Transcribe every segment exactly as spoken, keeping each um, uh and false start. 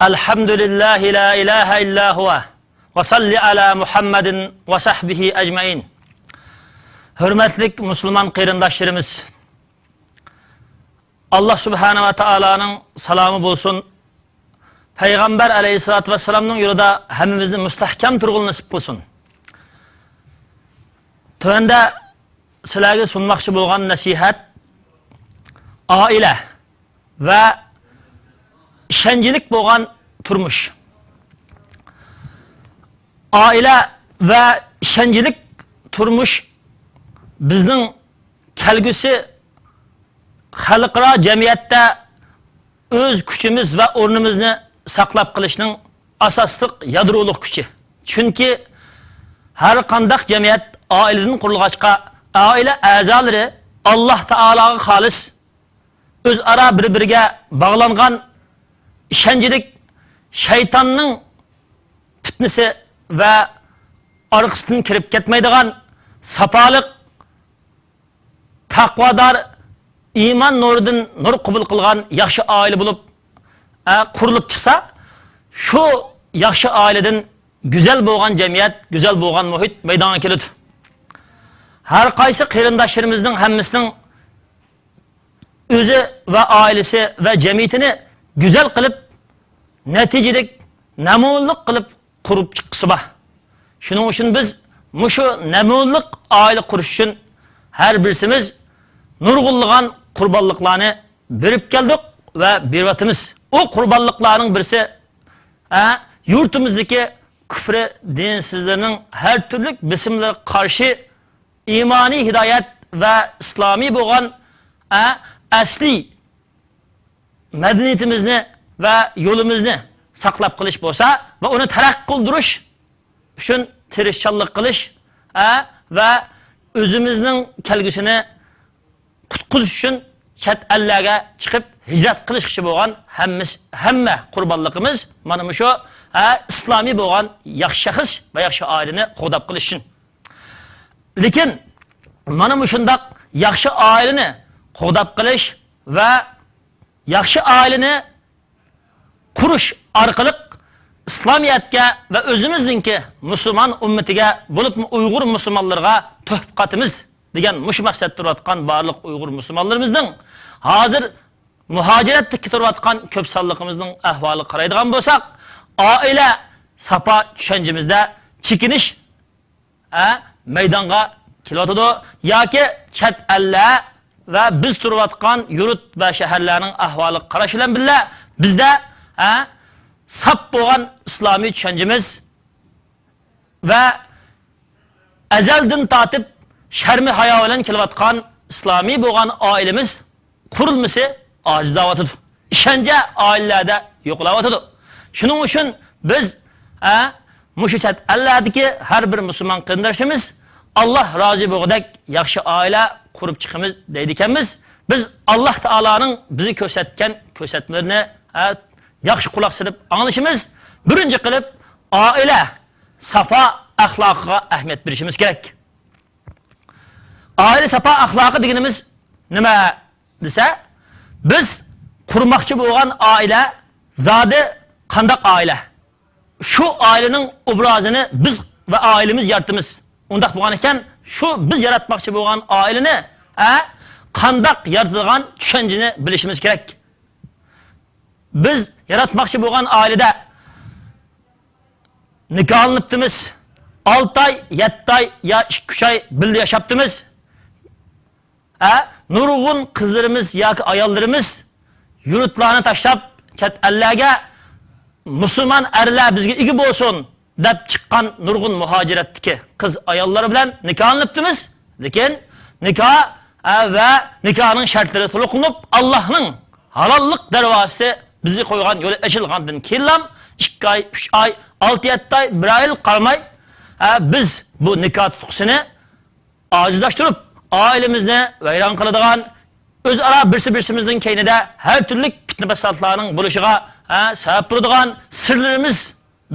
الحمد لله لا إله إلا هو وصل على محمد وصحبه أجمعين. ھۆرمەتلىك مۇسۇلمان قېرىنداشلىرىمىز، ئاللا سۇبھانە ۋە تائالانىڭ سالامى بولسۇن. پەيغەمبەر ئەلەيھىسسالاتۇ ۋەسسالامنىڭ يولىدا ھەممىمىزنى مۇستەھكەم تۇرغىلى نېسىپ قىلسۇن. تۆۋەندە سىلەرگە سۇنماقچى بولغان نەسىھەت، ئائىلە ۋە ئىشەنچلىك بولغان تۇرمۇش. ئائىلە ۋە ئىشەنچلىك تۇرمۇش بىزنىڭ كەلگۈسى خەلقئارا جەمئىيەتتە ئۆز كۈچىمىز ۋە ئورنىمىزنى ساقلاپ قېلىشنىڭ ئاساسلىق يادرولۇق كۈچى. چۈنكى ھەر قانداق جەمئىيەت ئائىلىدىن قۇرۇلغاچقا، ئائىلە ئەزالىرى ئاللا تائالاغا خالىس، ئۆزئارا بىر-بىرىگە باغلانغان، ئىشەنچلىك، شەيتاننىڭ پىتنىسى ۋە ئارقىسىدىن كىرىپ كەتمەيدىغان، ساپالىق، تەقۋادار، ئىمان نۇرىدىن نۇر قوبۇل قىلغان ياخشى ئائىلە بولۇپ، ئە، قۇرۇلۇپ چىقسا، شۇ ياخشى ئائىلىدىن گۈزەل بولغان جەمئىيەت، گۈزەل بولغان مۇھىت مەيدانغا كېلىدۇ. ھەر قايسى قېرىنداشلىرىمىزنىڭ ھەممىسىنىڭ ئۆزى ۋە ئائىلىسى ۋە جەمئىيىتىنى گۈزەل قىلىپ، نەتىجىلىك، نەمۇنىلىك قىلىپ قۇرۇپ چىققۇسى بار. شۇنىڭ ئۈچۈن بىز مۇشۇ نەمۇنىلىك ئائىلە قۇرۇش ئۈچۈن ھەر بىرسىمىز نۇرغۇنلىغان قۇربانلىقلارنى بېرىپ كەلدۇق ۋە بېرىۋاتىمىز. ئۇ قۇربانلىقلارنىڭ بىرسى، ئە، يۇرتىمىزدىكى كۇفرى دىنسىزلىرىنىڭ ھەر تۈرلۈك بېسىملىرىغا قارشى ئىمانىي ھىدايەت ۋە ئىسلامىي بولغان، ئە، ئەسلىي مەدەنىيىتىمىزنى ۋە يولىمىزنى ساقلاپ قېلىش بولسا ۋە ئۇنى تەرەققىي قىلدۇرۇش ئۈچۈن تىرىشچانلىق قىلىش، ئە، ۋە ئۆزىمىزنىڭ كەلگۈسىنى قۇتقۇزۇش ئۈچۈن چەت ئەللەرگە چىقىپ ھىجرەت قىلىشقىچە بولغان ھەممىسى، ھەممە قۇربانلىقىمىز مانا مۇشۇ، ئە، ئىسلامىي بولغان ياخشى شەخس ۋە ياخشى ئائىلىنى قوغداپ قېلىش ئۈچۈن. لېكىن مانا مۇشۇنداق ياخشى ئائىلىنى قوغداپ قېلىش ۋە ياخشى ئائىلىنى قۇرۇش ئارقىلىق ئىسلامىيەتكە ۋە ئۆزىمىزنىڭكى مۇسۇلمان ئۈممىتىگە، بولۇپمۇ ئۇيغۇر مۇسۇلمانلىرىغا تۆھپە قاتىمىز دېگەن مۇشۇ مەقسەتتە تۇرۇۋاتقان بارلىق ئۇيغۇر مۇسۇلمانلىرىمىزنىڭ ھازىر مۇھاجىرەتتە تۇرۇۋاتقان كۆپ سانلىقىمىزنىڭ ئەھۋالىغا قارايدىغان بولساق، ئائىلە ساپا چۈشەنچىمىزدە چېكىنىش، ئە، مەيدانغا كېلىۋاتىدۇ ياكى چەت ئەللەر ۋە بىز تۇرۇۋاتقان يۇرت ۋە شەھەرلەرنىڭ ئەھۋالىغا قاراش بىلەن بىللە، بىزدە، ئە، ساپ بولغان ئىسلامىي چۈشەنچىمىز ۋە ئەزەلدىن تارتىپ شەرمى ھايا بىلەن كېلىۋاتقان ئىسلامىي بولغان ئائىلىمىز قۇرۇلمىسى ئاجىزلاۋاتىدۇ. ئىشەنچە ئائىلىلەردە يوقىلاۋاتىدۇ. شۇنىڭ ئۈچۈن بىز، ئە، مۇشۇ چەت ئەللەردىكى ھەر بىر مۇسۇلمان قېرىنداشىمىز ئاللا رازى بولغۇدەك ياخشى ئائىلە قۇرۇپ چىقىمىز دەيدىكەنمىز. بىز ئاللا تائالانىڭ بىزگە كۆرسەتكەن كۆرسەتمىلىرىنى، ئە، ياخشى قۇلاق سېلىپ ئاڭلىشىمىز. بىرىنچى قىلىپ، ئائىلە ساپا ئەخلاقىغا ئەھمىيەت بېرىشىمىز كېرەك. ئائىلە ساپا ئەخلاقى دېگىنىمىز نېمە دېسە، بىز قۇرماقچى بولغان ئائىلە زادى قانداق ئائىلە؟ شۇ ئائىلىنىڭ ئوبرازىنى بىز ۋە ئائىلىمىز يارىتىمىز. ئۇنداق بولغان ئىكەن، شۇ بىز ياراتماقچى بولغان ئائىلىنى، ئە، قانداق يارىتىدىغان چۈشەنچىنى بىلىشىمىز كېرەك. بىز ياراتماقچى بولغان ئائىلىدە نىكاھلىنىپتىمىز. ئالتە ئاي، يەتتە ئاي يا ئىككى ئۈچ ئاي بىللە ياشاپتىمىز. ھە، نۇرغۇن قىزلىرىمىز ياكى ئاياللىرىمىز يۇرتلارنى تاشلاپ، چەت ئەللەرگە مۇسۇلمان ئەرلەر بىزگە ئىگە بولسۇن دەپ چىققان نۇرغۇن مۇھاجىرەتتىكى قىز ئاياللار بىلەن نىكاھلىنىپتىمىز. لېكىن نىكاھ، ھە، ۋە نىكاھنىڭ شەرتلىرى تولۇقلىنىپ، ئاللاھنىڭ ھالاللىق دەرۋازىسى بىزگە قويغان يولى ئېچىلغاندىن كېيىنلا ئىككى ئاي، ئۈچ ئاي، ئالتە، يەتتە ئاي، بىر ئايلىق قالماي، ھە، بىز بۇ نىكاھ تۇتقۇسىنى ئاجىزلاشتۇرۇپ، ئائىلىمىزنى ۋەيران قىلىدىغان، ئۆزئارا بىرسى-بىرسىمىزنىڭ كەينىدە ھەر تۈرلۈك پىتنە-پاساتلارنىڭ بولۇشىغا، ھە، سەۋەب بولىدىغان، سىرلىرىمىز،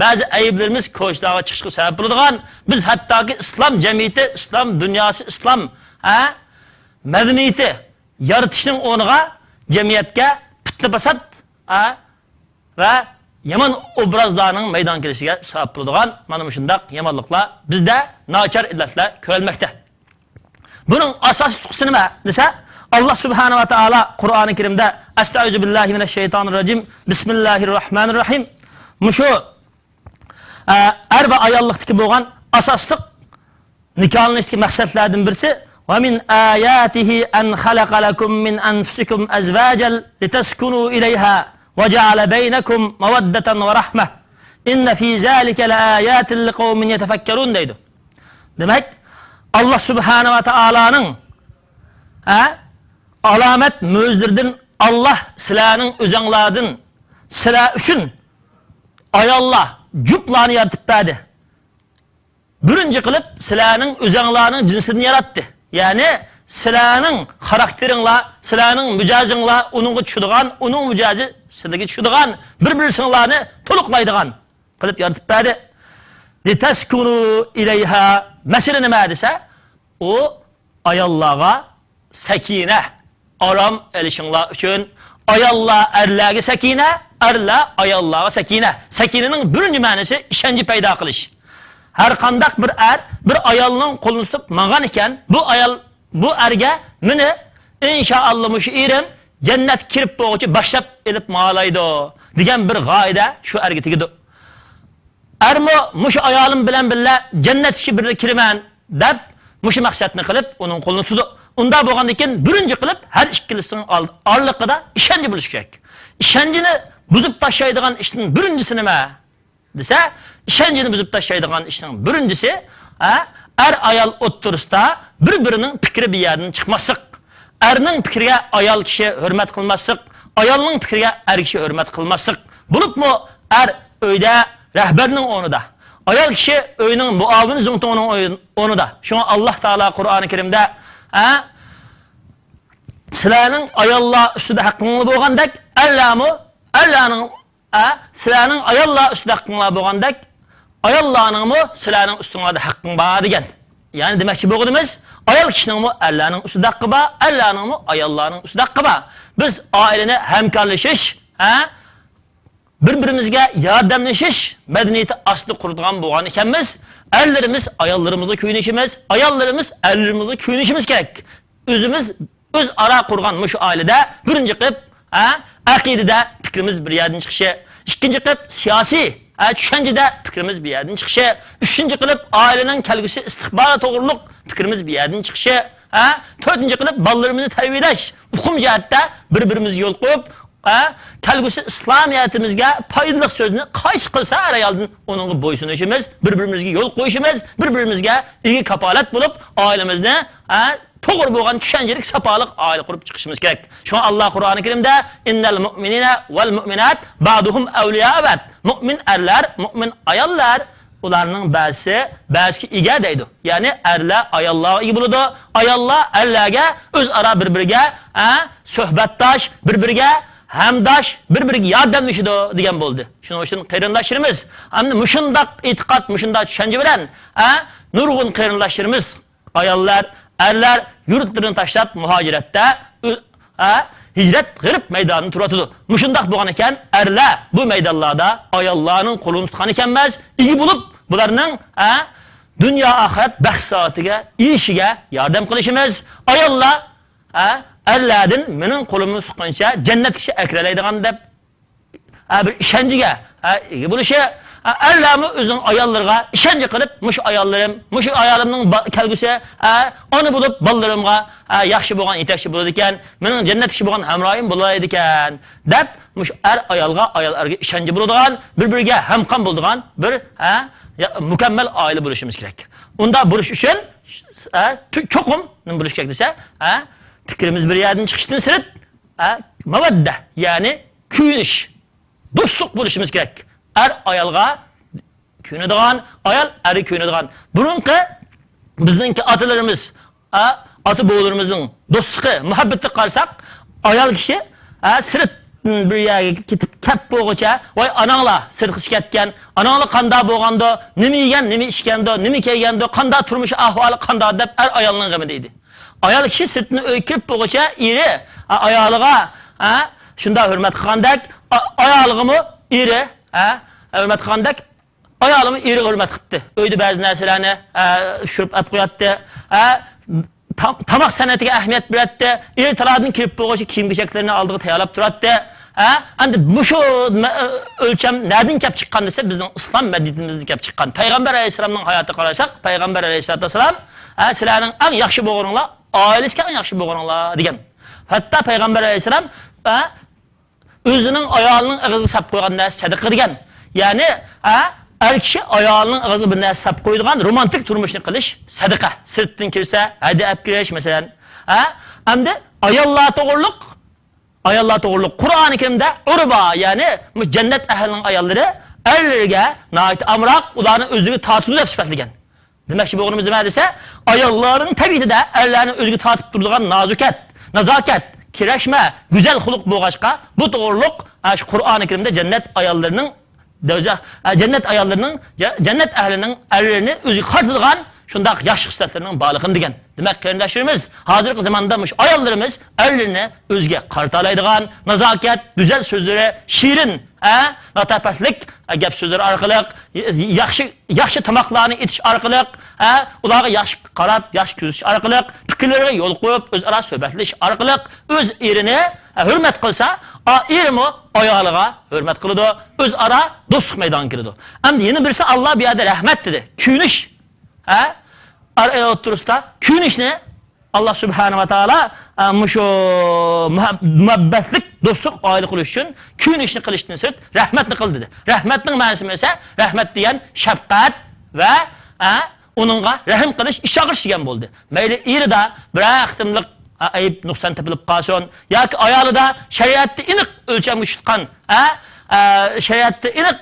بەزى ئەيىبلىرىمىز كوچىلارغا چىقىشقا سەۋەب بولىدىغان، بىز ھەتتاكى ئىسلام جەمئىيىتى، ئىسلام دۇنياسى، ئىسلام، ھە، مەدەنىيىتى يارىتىشنىڭ ئورنىغا جەمئىيەتكە پىتنە-پاسات، ھە، ۋە يامان ئوبرازلارنىڭ مەيدانغا كېلىشىگە سەۋەب بولىدىغان مانا مۇشۇنداق يامانلىقلار بىزدە ناچار ئىللەتلەر كۆرۈلمەكتە. بۇنىڭ ئاساسىي تۇتقىسى نېمە دېسە، ئاللا سۇبھانە ۋە تائالا قۇرئانى كەرىمدە، ئەستەئىزۇ بىللاھى مىنەششەيتانىر راجىم، بىسمىللاھىر راھمانىر راھىم، مۇشۇ، ئە، ئەر ۋە ئاياللىقتىكى بولغان ئاساسلىق نىكاھلىنىشتىكى مەقسەتلەردىن بىرسى، «ومن آياته أن خلق لكم من أنفسكم أزواجا لتسكنوا إليها وجعل بينكم مودة ورحمة إن في ذلك لآيات لقوم يتفكرون» دەيدۇ. دېمەك، ئاللا سۇبھانە ۋە تائالانىڭ، ھە، ئالامەت مۆجىزىلىرىدىن، ئاللا سىلەرنىڭ ئۆزەڭلاردىن، سىلەر ئۈچۈن ئاياللار، جۈپلارنى يارىتىپ بەردى. بىرىنچى قىلىپ سىلەرنىڭ ئۆزەڭلارنىڭ جىنسىدىن ياراتتى. يەنى سىلەرنىڭ خاراكتېرىڭلار، سىلەرنىڭ مىجەزىڭلار ئۇنىڭغا چۈشىدىغان، ئۇنىڭ مىجەزى سىلەرگە چۈشىدىغان بىر-بىرسىڭلارنى تولۇقلايدىغان قىلىپ يارىتىپ بەردى. لىتەسكۇنۇ ئىلەيھا. مەسىلە نېمە دېسە، ئۇ ئاياللارغا سەكىنە، ئارام ئېلىشىڭلار ئۈچۈن. ئاياللار ئەرلەرگە سەكىنە، ئەرلەر ئاياللارغا سەكىنە. سەكىنىنىڭ بىرىنچى مەنىسى ئىشەنچ پەيدا قىلىش. ھەر قانداق بىر ئەر بىر ئايالنىڭ قولىنى تۇتۇپ ماڭغان ئىكەن، بۇ ئايال، بۇ ئەرگە مېنى ئىنشائاللا مۇشۇ ئېرىم جەننەتكە كىرىپ بولغۇچە باشلاپ ئېلىپ ماڭالايدۇ دېگەن بىر غايىدە شۇ ئەرگە تېگىدۇ. ئەرمۇ مۇشۇ ئايالىم بىلەن بىللە جەننەتكە بىرگە كىرىمەن دەپ مۇشۇ مەقسەتنى قىلىپ ئۇنىڭ قولىنى تۇتىدۇ. ئۇنداق بولغاندىن كېيىن بىرىنچى قىلىپ ھەر ئىككىلىسىنىڭ ئال-، ئارىلىقىدا ئىشەنچ بولۇشى كېرەك. ئىشەنچنى بۇزۇپ تاشلايدىغان ئىشنىڭ بىرىنچىسى نېمە دېسە، ئىشەنچنى بۇزۇپ تاشلايدىغان ئىشنىڭ بىرىنچىسى، ھە، ئەر-ئايال ئوتتۇرىسىدا بىر-بىرىنىڭ پىكرى بىر يەردىن چىقماسلىق. ئەرنىڭ پىكرىگە ئايال كىشى ھۆرمەت قىلماسلىق، ئايالنىڭ پىكرىگە ئەر كىشى ھۆرمەت قىلماسلىق. بولۇپمۇ ئەر ئۆيدە رەھبەرنىڭ ئورنىدا، ئايال كىشى ئۆينىڭ مۇئاۋىن زۇڭتۇڭىنىڭ ئوي-، ئورنىدا. شۇڭا ئاللا تائالا قۇرئانى كەرىمدە، ھە، سىلەرنىڭ ئاياللار ئۈستىدە ھەققىڭلار بولغاندەك، ئەرلەرمۇ، ئەرلەرنىڭ، ھە، سىلەرنىڭ ئاياللار ئۈستىدە ھەققىڭلار بولغاندەك، ئاياللارنىڭمۇ سىلەرنىڭ ئۈستۈڭلاردا ھەققىڭ بار دېگەن. يەنى دېمەكچى بولغىنىمىز، ئايال كىشىنىڭمۇ ئەرلەرنىڭ ئۈستىدە ھەققى بار، ئەرلەرنىڭمۇ ئاياللارنىڭ ئۈستىدە ھەققى بار. بىز ئائىلىنى ھەمكارلىشىش، ھە، بىر-بىرىمىزگە ياردەملىشىش مەدەنىيىتى ئاستىدا قۇرىدىغان بولغان ئىكەنمىز، ئەرلىرىمىز ئاياللىرىمىزغا كۆيۈنۈشىمىز، ئاياللىرىمىز ئەرلىرىمىزغا كۆيۈنۈشىمىز كېرەك. ئۆزىمىز ئۆزئارا قۇرغان مۇشۇ ئائىلىدە بىرىنچى قىلىپ، ھە، ئەقىدىدە پىكرىمىز بىر يەردىن چىقىشى، ئىككىنچى قىلىپ سىياسىي، ھە، چۈشەنچىدە پىكرىمىز بىر يەردىن چىقىشى، ئۈچىنچى قىلىپ ئائىلىنىڭ كەلگۈسى ئىستىقبالى توغرۇلۇق پىكرىمىز بىر يەردىن چىقىشى، ھە، تۆتىنچى قىلىپ بالىلىرىمىزنى تەربىيەلەش ئۇقۇم جەھەتتە بىر-بىرىمىزگە يول قويۇپ، ھە، كەلگۈسى ئىسلامىيەتىمىزگە پايدىلىق سۆزنى قايسى قىلسا ئەر-ئايالدىن ئۇنىڭغا بويسۇنۇشىمىز، بىر-بىرىمىزگە يول قويۇشىمىز، بىر-بىرىمىزگە ئىگە كاپالەت بولۇپ ئائىلىمىزنى، ھە، توغرا بولغان چۈشەنچىلىك ساپالىق ئائىلە قۇرۇپ چىقىشىمىز كېرەك. شۇڭا ئاللا قۇرئانى كەرىمدە، «ئىننەل مۇئمىنىنە ۋەل مۇئمىنات بەئدۇھۇم ئەۋلىيائۇ بەئد.» مۇئمىن ئەرلەر، مۇئمىن ئاياللار، ئۇلارنىڭ بەزىسى بەزىگە ئىگە دەيدۇ. يەنى ئەرلەر ئاياللارغا ئىگە بولىدۇ، ئاياللار ئەرلەرگە ئۆزئارا بىر-بىرىگە، ھە، سۆھبەتداش، بىر-بىرىگە ھەمداش، بىر-بىرىگە ياردەملىشىدۇ دېگەن بولدى. شۇنىڭ ئۈچۈن قېرىنداشلىرىمىز، ئەمدى مۇشۇنداق ئېتىقاد، مۇشۇنداق چۈشەنچە بىلەن، ھە، نۇرغۇن قېرىنداشلىرىمىز ئاياللار، ئەرلەر يۇرتلىرىنى تاشلاپ مۇھاجىرەتتە، ئۆ-، ھە، ھىجرەت غېرىب مەيدانىدا تۇرۇۋاتىدۇ. مۇشۇنداق بولغان ئىكەن، ئەرلەر بۇ مەيدانلاردا ئاياللارنىڭ قولىنى تۇتقان ئىكەنمىز، ئىگە بولۇپ، بۇلارنىڭ، ھە، دۇنيا ئاخىرەت بەخت سائادىتىگە ئېرىشىشىگە ياردەم قىلىشىمىز. ئاياللار، ھە، ئەرلەردىن مېنىڭ قولۇمنى تۇتقىنىچە جەننەتكىچە ئەكىرەلەيدىغان دەپ، ھە، بىر ئىشەنچىگە، ھە، ئىگە بولۇشى، ھە، ئەرلەرمۇ ئۆزىنىڭ ئاياللىرىغا ئىشەنچ قىلىپ، مۇشۇ ئاياللىرىم، مۇشۇ ئايالىمنىڭ با-، كەلگۈسى، ھە، ئانا بولۇپ بالىلىرىمغا، ھە، ياخشى بولغان يېتەكچى بولىدىكەن، مېنىڭ جەننەتتىكى بولغان ھەمراھىم بولالايدىكەن، دەپ، مۇشۇ ئەر ئايالغا، ئايال ئەرگە ئىشەنچى بولىدىغان، بىر-بىرىگە ھەمقان بولىدىغان بىر، ھە، يا-، مۇكەممەل ئائىلە بولۇشىمىز كېرەك. ئۇنداق بولۇش ئۈچۈن، ھە، تۈ-، چوقۇم نېمە بولۇش كېرەك دېسە، ھە، پىكرىمىز بىر يەردىن چىقىشتىن سىرت، ھە، مەۋەددە، يەنى كۆيۈنۈش، دوستلۇق بولۇشىمىز كېرەك. ئەر ئايالغا كۆيۈنىدىغان، ئايال ئەرگە كۆيۈنىدىغان. بۇرۇنقى بىزنىڭكى ئاتىلىرىمىز، ھە، ئاتا-بوۋىلىرىمىزنىڭ دوستلۇقى، مۇھەببىتىگە قارىساق، ئايال كىشى، ھە، سىرت بىر يەرگە كېتىپ كەپ بولغۇچە، ۋاي ئاناڭلار سىرتقا چىقىپ كەتكەن، ئاناڭلار قانداق بولغاندۇ، نېمە يېگەن، نېمە ئىچكەندۇ، نېمە كىيگەندۇ، قانداق تۇرمۇش ئەھۋالى قانداق دەپ ئەر ئايالنىڭ غېمىدە ئىدى. ئايال كىشى سىرتتىن ئۆيگە كىرىپ بولغۇچە ئېرى، ھە، ئايالىغا، ھە، شۇنداق ھۆرمەت قىلغاندەك، ئا-، ئايالىغىمۇ ئېرى ھە، ھۆرمەت قىلغاندەك، ئايالىمۇ ئېرىگە ھۆرمەت قىلاتتى. ئۆيدە بەزى نەرسىلەرنى، ھە، پىشۇرۇپ ئەپ قوياتتى. ھە، تا-، تاماق سەنئىتىگە ئەھمىيەت بېرەتتى. ئېرى تالادىن كىرىپ بولغۇچە كىيىم-كېچەكلىرىنى ئالدىغا تەييارلاپ تۇراتتى. ھە، ئەمدى مۇشۇ مە-، ئۆلچەم نەدىن كەپ چىققان دېسە، بىزنىڭ ئىسلام مەدەنىيىتىمىزدىن كەپ چىققان. پەيغەمبەر ئەلەيھىسسالامنىڭ ھاياتىغا قارىساق، پەيغەمبەر ئەلەيھىسسالاتۇ ۋەسسالام، ھە، سىلەرنىڭ ئەڭ ياخشى بولغىنىڭلار ئائىلىسىگە ئەڭ ياخشى بولغىنىڭلار دېگەن. ھەتتا پەيغەمبەر ئەلەيھىسسالام، ھە، ئۆزىنىڭ ئايالىنىڭ ئېغىزىغا ساپ قويغان نەرسە سەدىقە دېگەن. يەنى، ھە، ئەر كىشى ئايالىنىڭ ئېغىزىغا بىر نەرسە ساپ قويىدىغان رومانتىك تۇرمۇشنى قىلىش سەدىقە. سىرتتىن كىرسە، ھەدە ئەپ كىرىش، مەسىلەن. ھە؟ ئەمدى ئاياللار توغرۇلۇق، ئاياللار توغرۇلۇق قۇرئانى كەرىمدە ئۇربا، يەنى بۇ جەننەت ئەھلىنىڭ ئاياللىرى ئەرلىرىگە ناھايىتى ئامراق، ئۇلارنى ئۆزىگە تارتىدۇ دەپ سۈپەتلىگەن. دېمەكچى بولغىنىمىز نېمە دېسە، ئاياللارنىڭ تەبىئىتىدە ئەرلەرنى ئۆزىگە تارتىپ تۇرىدىغان نازۇكەت، نازاكەت، كىرەشمە، گۈزەل خۇلق بولغاچقا، بۇ توغرۇلۇق، ئە، شۇ قۇرئانى كەرىمدە جەننەت ئاياللىرىنىڭ، دوزاخ، ئە، جەننەت ئاياللىرىنىڭ، جە-، جەننەت ئەھلىنىڭ ئەرلىرىنى ئۆزىگە قارىتىدىغان شۇنداق ياخشى خىسلەتلىرىنىڭ بارلىقىنى دېگەن. دېمەك، قېرىنداشلىرىمىز، ھازىرقى زاماندا مۇشۇ ئاياللىرىمىز ئەرلىرىنى ئۆزىگە قارىتالايدىغان، نازاكەت، گۈزەل سۆزلىرى، شېرىن، ئە، لاتاپەتلىك، ئە، گەپ سۆزلىرى ئارقىلىق، ي-، ياخشى، ياخشى تاماقلارنى ئېتىش ئارقىلىق، ئە، ئۇلارغا ياخشى قاراپ، ياخشى كۆزىتىش ئارقىلىق، پىكىرلىرىگە يول قويۇپ، ئۆزئارا سۆھبەتلىشىش ئارقىلىق ئۆز ئېرىنى، ئە، ھۆرمەت قىلسا، ئا، ئېرىمۇ ئايالىغا ھۆرمەت قىلىدۇ. ئۆزئارا دوستلۇق مەيدانغا كېلىدۇ. ئەمدى يەنە بىرسى، ئاللا بۇ يەردە رەھمەت دېدى. كۆيۈنۈش. ھە؟ ئەر-ئايال ئوتتۇرىسىدا كۆيۈنۈشنى ئاللا سۇبھانەھۇ ۋە تائالا، ئە، مۇشۇ مۇھەب-، مۇھەببەتلىك دوستلۇق ئائىلە قۇرۇش ئۈچۈن كۆيۈنۈشنى قىلىشتىن سىرت رەھمەتنى قىل دېدى. رەھمەتنىڭ مەنىسى نېمە دېسە، رەھمەت دېگەن شەپقەت ۋە، ئە، ئۇنىڭغا رەھىم قىلىش، ئىچ ئاغرىتىش دېگەن بولدى. مەيلى ئېرىدا بىرەر قېتىملىق، ئە، ئەيىب نۇقسان تېپىلىپ قالسۇن ياكى ئايالىدا شەرىئەتتە ئېنىق ئۆلچەمگە چۈشىدىغان، ئە، ئە، شەرىئەتتە ئېنىق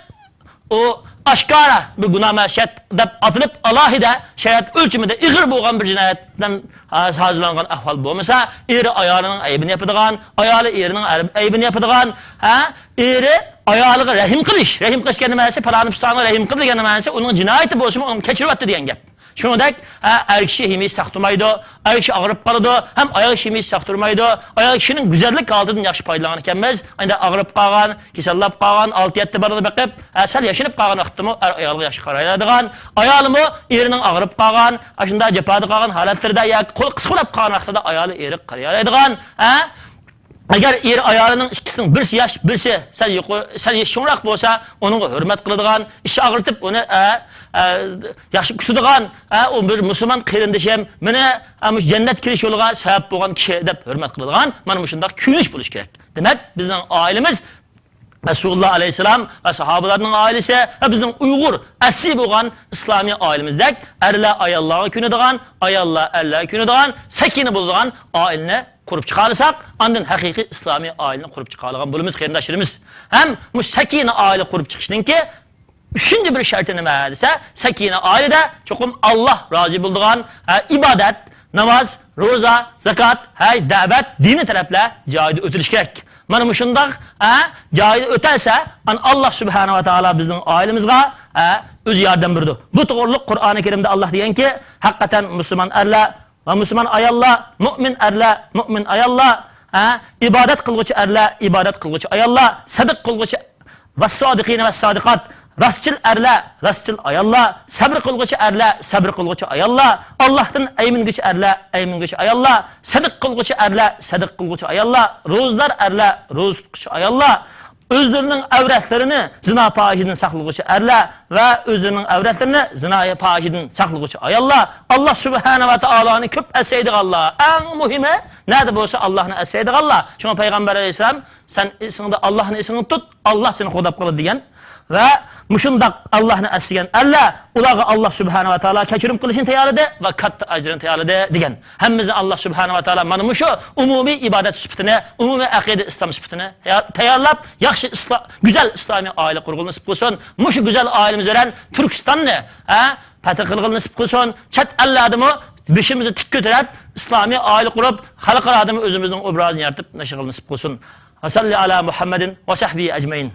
ئۇ ئاشكارا بىر گۇناھ مەسىيەت دەپ ئاتىلىپ، ئالاھىدە شەرىئەت ئۆلچىمىدە ئىغىر بولغان بىر جىنايەتتىن، ھا-، ھازىرلانغان ئەھۋال بولمىسا، ئېرى ئايالىنىڭ ئەيىبىنى يېپىدىغان، ئايالى ئېرىنىڭ ئەر-، ئەيىبىنى يېپىدىغان، ھە؟ ئېرى ئايالىغا رەھىم قىلىش، رەھىم قىلىش دېگەن نېمە دېسە، پالانى پۇستانىغا رەھىم قىل دېگەن نېمە دېسە، ئۇنىڭ جىنايىتى بولسىمۇ، ئۇنى كەچۈرۈۋەتتى دېگەن گەپ. شۇنىڭدەك، ھە، ئەر كىشى ھىمىيىسى ساقتۇرمايدۇ، ئەر كىشى ئاغرىپ قالىدۇ، ھەم ئايال كىشى ھىمىيىسى ساقتۇرمايدۇ. ئايال كىشىنىڭ گۈزەللىك ھالىتىدىن ياخشى پايدىلانغان ئىكەنمىز. ئەندى ئاغرىپ قالغان، كېسەللەپ قالغان، ئالتە يەتتە بالىنى بېقىپ، ھە، سەل ياشىنىپ قالغان ۋاقىتتىمۇ ئەر ئايالغا ياخشى قارايالايدىغان، ئايالىمۇ ئېرىنىڭ ئاغرىپ قالغان، ئاشۇنداق جاپادا قالغان ھالەتلىرىدە ياكى قولى قىسقۇرلاپ قالغان ۋاقتىدا ئايالى ئېرىگە قارايالايدىغان، ھە؟ ئەگەر ئېرى ئايالىنىڭ ئىككىسىنىڭ بىرسى ياش، بىرسى سەل يۇقىرى، سەل يېشى چوڭراق بولسا، ئۇنىڭغا ھۆرمەت قىلىدىغان، ئىچى ئاغرىتىپ ئۇنى، ئە، ئە، ياخشى كۈتىدىغان، ئە، ئۇ بىر مۇسۇلمان قېرىندىشىم، مېنى، ئە، مۇشۇ جەننەتكە كىرىش يولىغا سەۋەب بولغان كىشى دەپ ھۆرمەت قىلىدىغان، مانا مۇشۇنداق كۆيۈنۈش بولۇشى كېرەك. دېمەك، بىزنىڭ ئائىلىمىز رەسۇلۇللا ئەلەيھىسسالام ۋە ساھابىلارنىڭ ئائىلىسى ۋە بىزنىڭ ئۇيغۇر ئەسلى بولغان ئىسلامىي ئائىلىمىزدەك ئەرلەر ئاياللارغا كۆنىدىغان، ئاياللار ئەرلەرگە كۆنىدىغان، سەكىنە بولىدىغان ئائىلىنى قۇرۇپ چىقالىساق، ئاندىن ھەقىقىي ئىسلامىي ئائىلىنى قۇرۇپ چىقالىغان بولىمىز، قېرىنداشلىرىمىز. ھەم مۇشۇ سەكىنە ئائىلە قۇرۇپ چىقىشنىڭكى ئۈچىنچى بىر شەرتى نېمە دېسە، سەكىنە ئائىلىدە چوقۇم ئاللاھ رازى بولىدىغان، ھە، ئىبادەت، ناماز، روزا، زاكات، ھەج، دەۋەت، دىنىي تەرەپلەر جايىدا ئۆتۈلۈشى كېرەك. مانا مۇشۇنداق، ھە، جايىدا ئۆتەلسە، ئانا ئاللاھ سۇبھانەھۇ ۋە تائالا بىزنىڭ ئائىلىمىزغا، ھە، ئۆزى ياردەم بېرىدۇ. بۇ توغرۇلۇق قۇرئانى كەرىمدە ئاللاھ دېگەنكى، ھەقىقەتەن مۇسۇلمان ئەرلەر ۋە مۇسۇلمان ئاياللار، مۇئمىن ئەرلەر، مۇئمىن ئاياللار، ھە، ئىبادەت قىلغۇچى ئەرلەر، ئىبادەت قىلغۇچى ئاياللار، سەدىقە قىلغۇچى، ۋەسسادىقىنە ۋەسسادىقات، راستچىل ئەرلەر، راستچىل ئاياللار، سەبر قىلغۇچى ئەرلەر، سەبر قىلغۇچى ئاياللار، ئاللاھتىن ئەيمىنگۈچى ئەرلەر، ئەيمىنگۈچى ئاياللار، سەدىقە قىلغۇچى ئەرلەر، سەدىقە قىلغۇچى ئاياللار، روزىدار ئەرلەر، روزا تۇتقۇچى ئاياللار، ئۆزلىرىنىڭ ئەۋرەتلىرىنى زىنا پاھىشىدىن ساقلىغۇچى ئەرلەر ۋە ئۆزلىرىنىڭ ئەۋرەتلىرىنى زىنا پاھىشىدىن ساقلىغۇچى ئاياللار، ئاللاھ سۇبھانەھۇ ۋە تائالانى كۆپ ئەسلەيدىغانلار، ئەڭ مۇھىمى، نەدە بولسا ئاللاھنى ئەسلەيدىغانلار. شۇڭا پەيغەمبەر ئەلەيھىسسالام، سەن ئېسىڭدە ئاللاھنى ئېسىڭدە تۇت، ئاللاھ سېنى قوغداپ قالىدۇ دېگەن. ۋە مۇشۇنداق ئاللاھنى ئەسلىگەن ئەرلەر، ئۇلارغا ئاللاھ سۇبھانەھۇ ۋە تائالا كەچۈرۈم قىلىشنى تەييارلىدى ۋە كاتتا ئەجرىنى تەييارلىدى دېگەن. ھەممىمىزنى ئاللاھ سۇبھانەھۇ ۋە تائالا مانا مۇشۇ ئومۇمىي ئىبادەت سۈپىتىنى، ئومۇمىي ئەقىدە ئىسلام سۈپىتىنى تەييار-، تەييارلاپ، ياخشى ئىسلا-، گۈزەل ئىسلامىي ئائىلە قۇرغىلى نېسىپ قىلسۇن. مۇشۇ گۈزەل ئائىلىمىز بىلەن تۈركىستاننى، ھە، پەتھ قىلغىلى نېسىپ قىلسۇن. چەت ئەللەردىمۇ بېشىمىزنى تىك كۆتۈرۈپ، ئىسلامىي ئائىلە قۇرۇپ، خەلقئارادىمۇ ئۆزىمىزنىڭ ئوبرازىنى يارىتىپ، نەشر قىلغىلى نېسىپ قىلسۇن. ۋە سەللى ئەلا مۇھەممەدىن ۋە سەھبىھى ئەجمەئىن.